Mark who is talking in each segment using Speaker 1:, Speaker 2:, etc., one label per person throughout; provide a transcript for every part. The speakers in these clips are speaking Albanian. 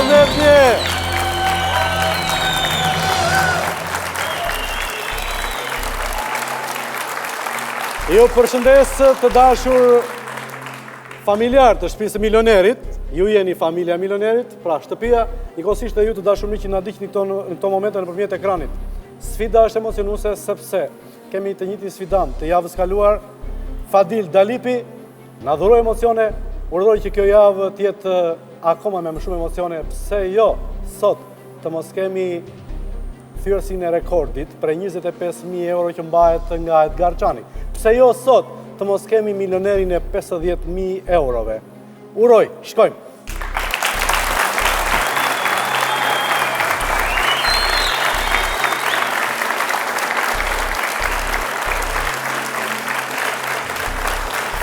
Speaker 1: Përshëndetje! Ju përshëndes të dashur familjarë të shtëpisë së milionerit. Ju jeni familja e milionerit, pra shtëpia, njëkohësisht dhe ju të dashur miq që na ndiqni këto në këto momente nëpërmjet ekranit. Sfida është emocionuese sepse kemi të njëjtin sfidant të javës kaluar, Fadil Dalipi, Na dhuroi emocione, uroj që kjo javë të jetë akoma me më shumë emocione, pse jo sot të mos kemi thyerësin e rekordit prej 25.000 euro që mbahet nga Edgar Çani. Pse jo sot të mos kemi milionerin e 50.000 eurove. Uroj, shkojmë!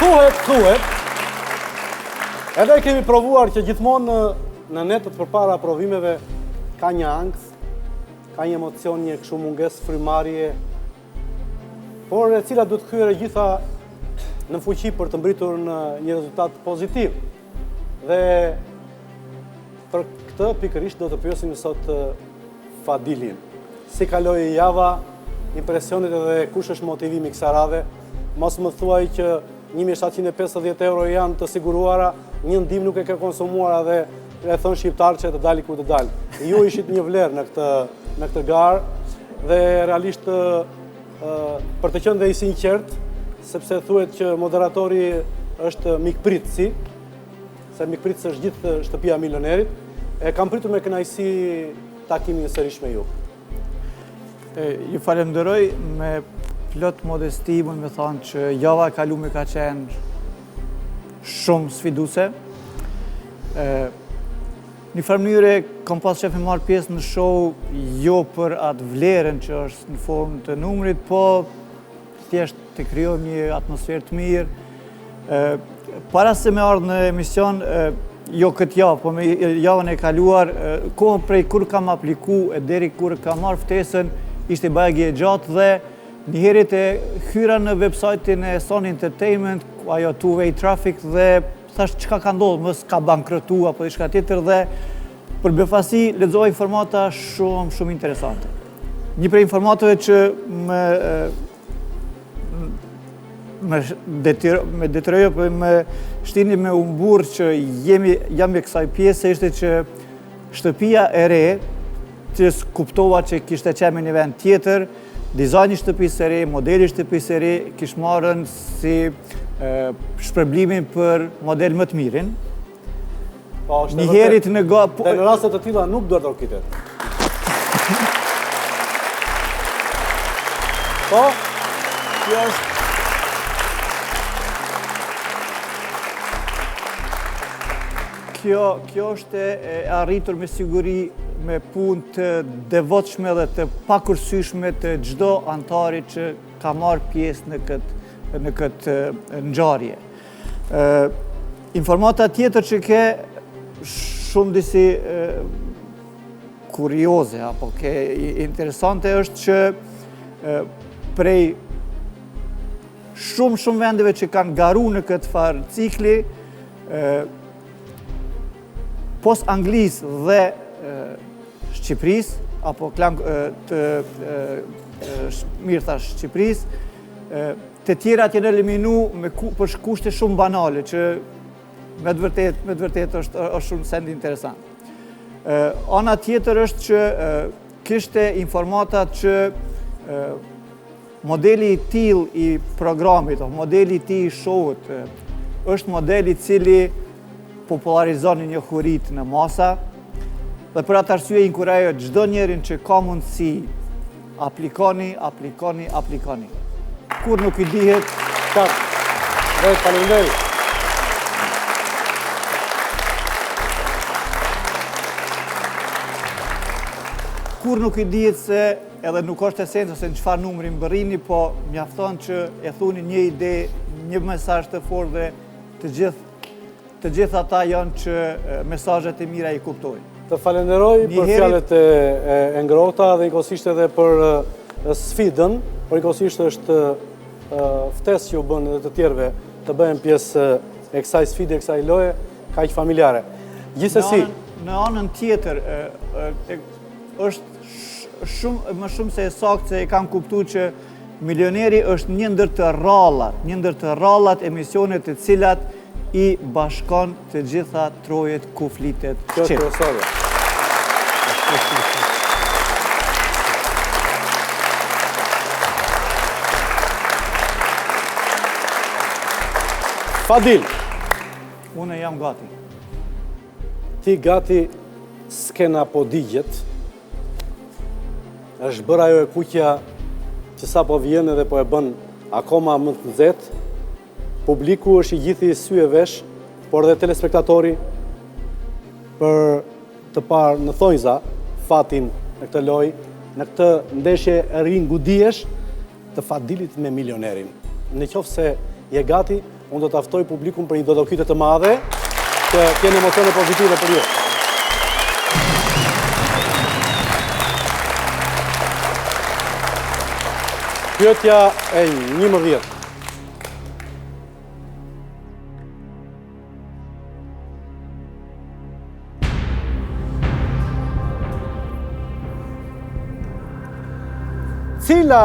Speaker 1: Thuhet, thuhet, edhe e kemi provuar që gjithmonë në, në netët përpara provimeve ka një ankth, ka një emocion, një kështu mungesë frymëmarrje, por e cila duhet kthyer e gjitha në fuqi për të mbërritur në një rezultat pozitiv. Dhe për këtë pikërisht do të pyesim sot Fadilin. Si kaloi java, impresionet edhe kush është motivimi i kësaj radhe? Mos më thuaj që 1750 euro janë të siguruara, një ndihmë nuk e ke konsumuar dhe e thonë shqiptarët që të dali ku të dalë. Ju ishit një vlerë në këtë, në këtë garë dhe realisht për të qenë dhe i sinqertë, sepse thuhet që moderatori është mikpritësi, se mikpritës është gjithë shtëpia e milionerit, e kam pritur me kënaqësi takimin sërish me ju.
Speaker 2: Ju falenderoj me plot modesti, mund me thanë që java e kalume ka qenë shumë sfiduse. Një farë mënyre, kam pas qef me marrë pjesë në show, jo për atë vlerën që është në formë të numrit, po thjesht të krijojmë një atmosferë të mirë. Para se me ardhë në emision, jo këtë javë, po me javën e kaluar, kohën prej kur kam apliku e deri kur kam marrë ftesën, ishte bajagi e gjatë dhe njëherit e hyra në website-in e Sony Entertainment, ajo two-way traffic dhe thash çka ka ndodhë, mos ka bankrotu apo diçka tjetër dhe për befasi lexova informata shumë, shumë interesante. Një prej informatave që më më detyro, më detyroi apo më shtini me u mburr që jemi jam e kësaj pjese ishte që shtëpia e re që kuptova që kishte qenë në një vend tjetër, dizajni i shtëpisë së re, modeli i shtëpisë së re kish marrën si shpërblimin për model më të mirin.
Speaker 1: Po, është e vërtetë. Në ga... Dhe në raste të tilla nuk duartrokitet. Po,
Speaker 2: kjo është... Kjo, kjo është e arritur me siguri me punë të devotshme dhe të pakursyshme të çdo antari që ka marrë pjesë në këtë, në këtë ngjarje. Informata tjetër që ke shumë disi kurioze apo ke interesante është që prej shumë shumë vendeve që kanë garu në këtë farë cikli, pos Anglisë dhe Shqipërisë, apo klan të mirë thash Shqipërisë, Të tjerat janë eliminu me ku, për kushte shumë banale, që me të vërtet, me të vërtet është, është shumë send interesant. Ana tjetër është që kishte informata që modeli i tillë i programit, o modeli i tillë i showit, është model i cili popullarizon njohuritë në masa, dhe për atë arsye inkurajoj çdo njerin që ka mundësi Aplikoni, aplikoni, aplikoni. Kur nuk i dihet...
Speaker 1: Qartë. Dhe faleminderit.
Speaker 2: Kur nuk i dihet se edhe nuk është esenca se në çfarë numri mbërrini, po mjafton që e thuni një ide, një mesazh të fortë dhe të gjithë Të gjithë ata janë që mesazhet e mira i
Speaker 1: kuptojnë. Të falenderoj për fjalët e ngrohta dhe njëkohësisht edhe për sfidën, por njëkohësisht është ftesë që u bën edhe të tjerëve të bëhen pjesë e kësaj sfide, e kësaj loje, kaq familjare. Gjithsesi...
Speaker 2: Në anën tjetër, është shumë më shumë se e saktë se e kam kuptu që milioneri është një ndër të rrallat, një ndër të rrallat emisionet të cilat i bashkon të gjitha trojet ku flitet
Speaker 1: shqip. Kjo kryesore. Fadil.
Speaker 2: Unë jam gati.
Speaker 1: Ti gati skena po digjet. Është bërë ajo e kuqja që sapo vjen edhe po e bën akoma më të nxehtë. Publiku është i gjithi sy e vesh, por dhe telespektatori për të parë në thonjza fatin në këtë lojë, në këtë ndeshje ringu dijesh të Fadilit me milionerin. Në qoftë se je gati, unë do ta ftoj publikun për një duartrokitje të madhe, që të jenë emocione pozitive për ju. Pyetja e 11. Cila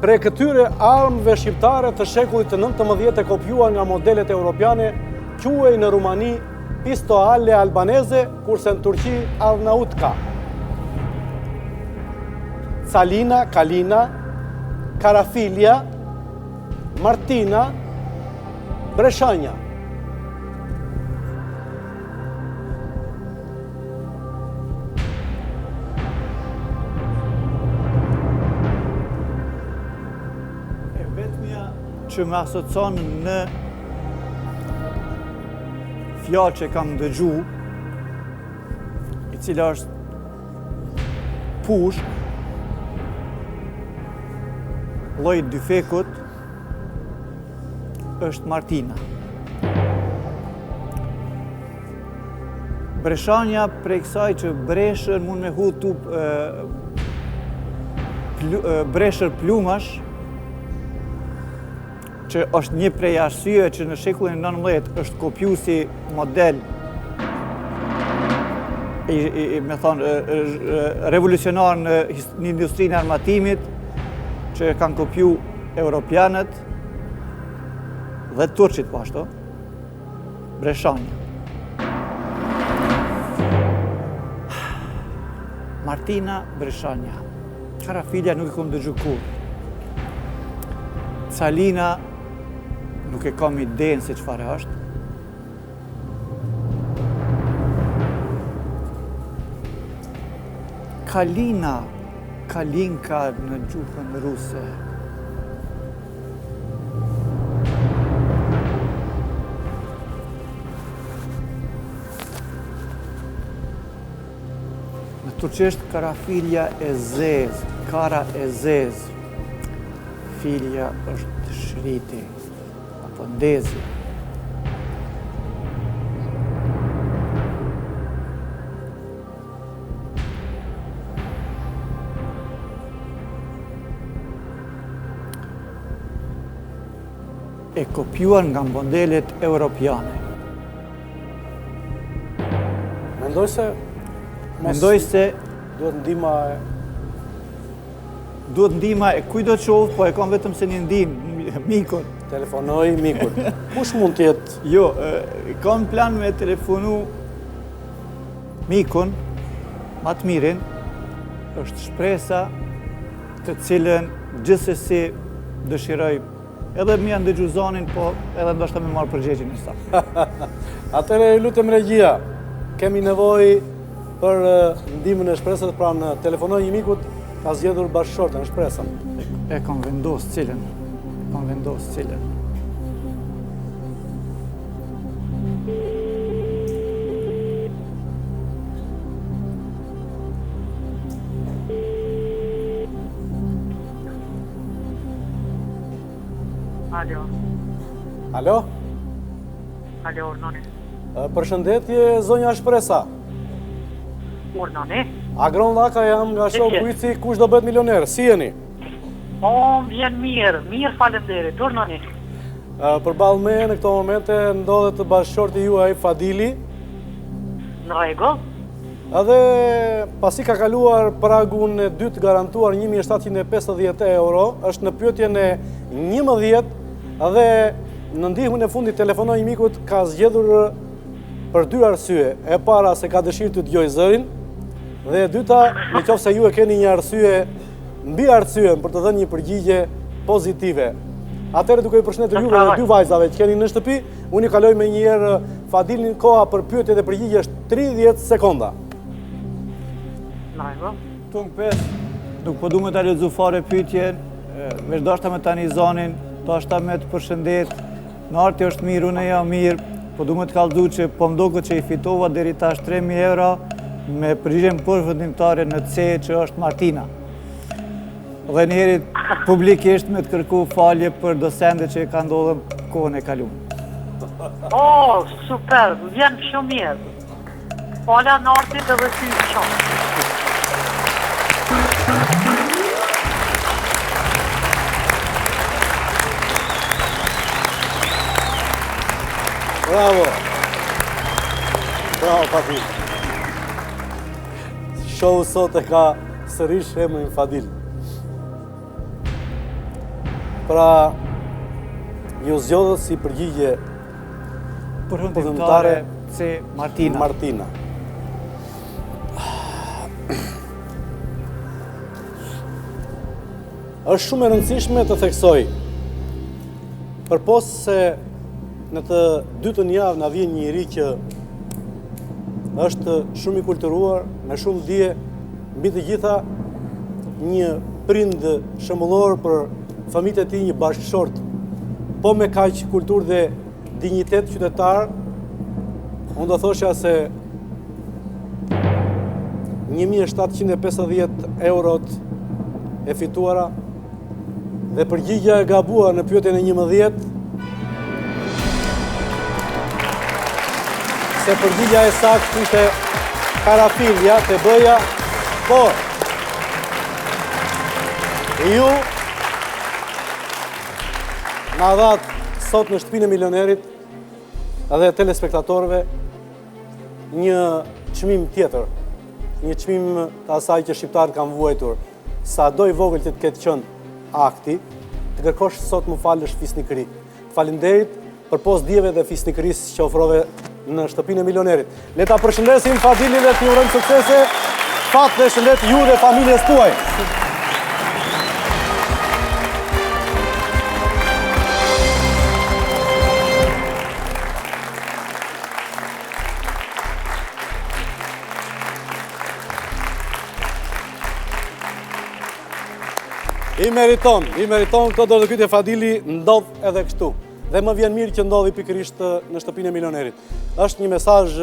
Speaker 1: prej këtyre armëve shqiptare të shekullit të 19 e kopjuar nga modelet europiane, quhej në Rumani pistoale albaneze, kurse në Turqi arnautka. Calina, Kalina, Karafilja, Martina, Breshanja.
Speaker 2: E vetmja që më asocon në fjalë që kam dëgju, i cila është pushkë, lloj dyfekut, është Martina. Breshanja prej kësaj që breshër mund me hu tup breshër plumash, që është një prej arsyeve që në shekullin 19 është kopju si model i, i, me thonë, revolucionar në, në industrinë e armatimit, që kanë kopju europianët dhe turqit po ashtu, Breshanja. Martina Breshanja. Karafilja nuk e kom dëgju kurrë. Calina nuk e kam idenë se çfarë është. Kalina, Kalinka në gjuhën ruse. Në turqisht karafilja e zezë, kara e zezë. Filja është shriti, apo ndezja. E kopjuar nga modelet europiane.
Speaker 1: Mendoj se
Speaker 2: Mendoj se
Speaker 1: duhet ndihma e
Speaker 2: duhet ndihma e kujtdo qoftë, po e kam vetëm se një ndihmë, mikun.
Speaker 1: Telefonoj mikun. Kush mund të jetë?
Speaker 2: Jo, kam plan me telefonu mikun, ma të mirin, është shpresa të cilën gjithsesi dëshiroj edhe me ia ndëgju zanin, po edhe ndoshta me marrë përgjegjen e
Speaker 1: saj. Atëherë ju lutem regjia, kemi nevojë për ndihmën e shpresës, pra në telefonoj një mikut, ka zgjedhur bashkëshorten, shpresën.
Speaker 2: E kam vendosë cilën, kam vendosë cilën.
Speaker 3: Alo.
Speaker 1: Alo?
Speaker 3: Alo, urnoni.
Speaker 1: Përshëndetje, zonja Shpresa.
Speaker 3: Urnoni.
Speaker 1: Agron Llaka jam nga show kuici, kush do bëhet milioner, si jeni?
Speaker 3: O, më vjen mirë, mirë faleminderit, urnoni.
Speaker 1: Përballë meje në këto momente ndodhet bashkëshorti juaj Fadili.
Speaker 3: Në rregull.
Speaker 1: Edhe pasi ka kaluar pragun e dytë garantuar 1750 euro, është në pyetjen e 11 dhe në ndihmën e fundit telefonoji mikut ka zgjedhur për dy arsye. E para se ka dëshirë të dëgjojë zërin dhe e dyta, në qoftë se ju e keni një arsye mbi arsyen për të dhënë një përgjigje pozitive. Atëherë duke ju përshëndetur juve dhe dy vajzave që keni në shtëpi, unë ju kaloj menjëherë Fadilin koha për pyetje dhe përgjigje është 30 sekonda.
Speaker 3: Najvo.
Speaker 2: Tung 5, nuk po du me ta lexu fare pyetjen, veç dashta me ta ni zanin, dashta me të përshëndet, Narti është mirë, unë jam mirë, po du me të kallzu që po m'doket që i fitova deri tash 3.000 euro me përgjigjen përfundimtare në C që është Martina. Dhe njëherit publikisht me të kërku falje për do sende që ka ndodhë kohën e
Speaker 3: kalume. Oh, super, më vjen shumë mirë. Fala Nartit edhe ty shumë.
Speaker 1: Bravo. Bravo, Fadil. Show sot e ka sërish emrin Fadil. Pra, ju zgjodhët si përgjigje
Speaker 2: Përfundimtare C. Martina.
Speaker 1: Martina. Është shumë e rëndësishme të theksoj, përpos se në të dytën javë na vjen një njeri që është shumë i kulturuar, me shumë dije, mbi të gjitha një prind shembullor për fëmijët e tij një bashkëshort, po me kaq kulturë dhe dinjitet qytetar, unë do thosha se 1750 eurot e fituara dhe përgjigja e gabuar në pyetjen e 11 se përgjigja e saktë ishte karafilja te B-ja, por ju na dhatë sot në shtëpinë e milionerit dhe telespektatorëve një çmim tjetër, një çmim të asaj që shqiptarët kanë vuajtur, sado i vogël që të ketë qenë akti, të kërkosh sot më fal është fisnikëri. Faleminderit përpos dijeve dhe fisnikërisë që ofrove në shtëpinë e milionerit. Le ta përshëndesim Fadilin dhe t'i urojmë suksese, fat dhe shëndet ju dhe familjes tuaj. I meriton, i meriton këto duartrokitje Fadili ndodh edhe kështu. Dhe më vjen mirë që ndodhi pikërisht në shtëpinë e milionerit. Është një mesazh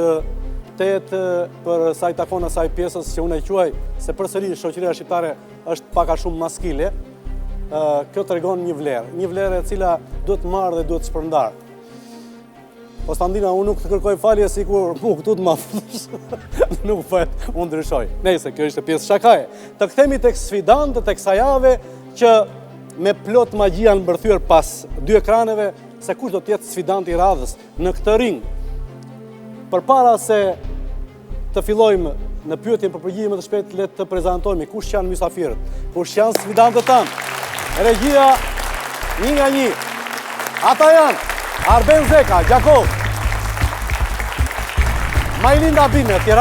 Speaker 1: tejet për sa i takon asaj pjesës që unë e quaj se përsëri shoqëria shqiptare është pak a shumë maskile. Kjo tregon një vlerë, një vlerë e cila duhet marrë dhe duhet shpërndarë. Kostandina, unë nuk të kërkoj falje sikur mu këtu të ma fësh. Nuk bëhet, unë ndryshoj. Nejse, kjo ishte pjesë shakaje. Të kthehemi tek sfidantët e kësaj jave që me plot magji janë mbërthyer pas dy ekraneve se kush do të jetë sfidanti i radhës në këtë ring. Përpara se të fillojmë në pyetjen për përgjigje më të shpejtë, le të prezantojmë kush janë mysafirët, kush janë sfidantët tanë. Regjia një nga një. Ata janë Arben Zeka, Gjakovë. Majlinda Bime, Tiranë.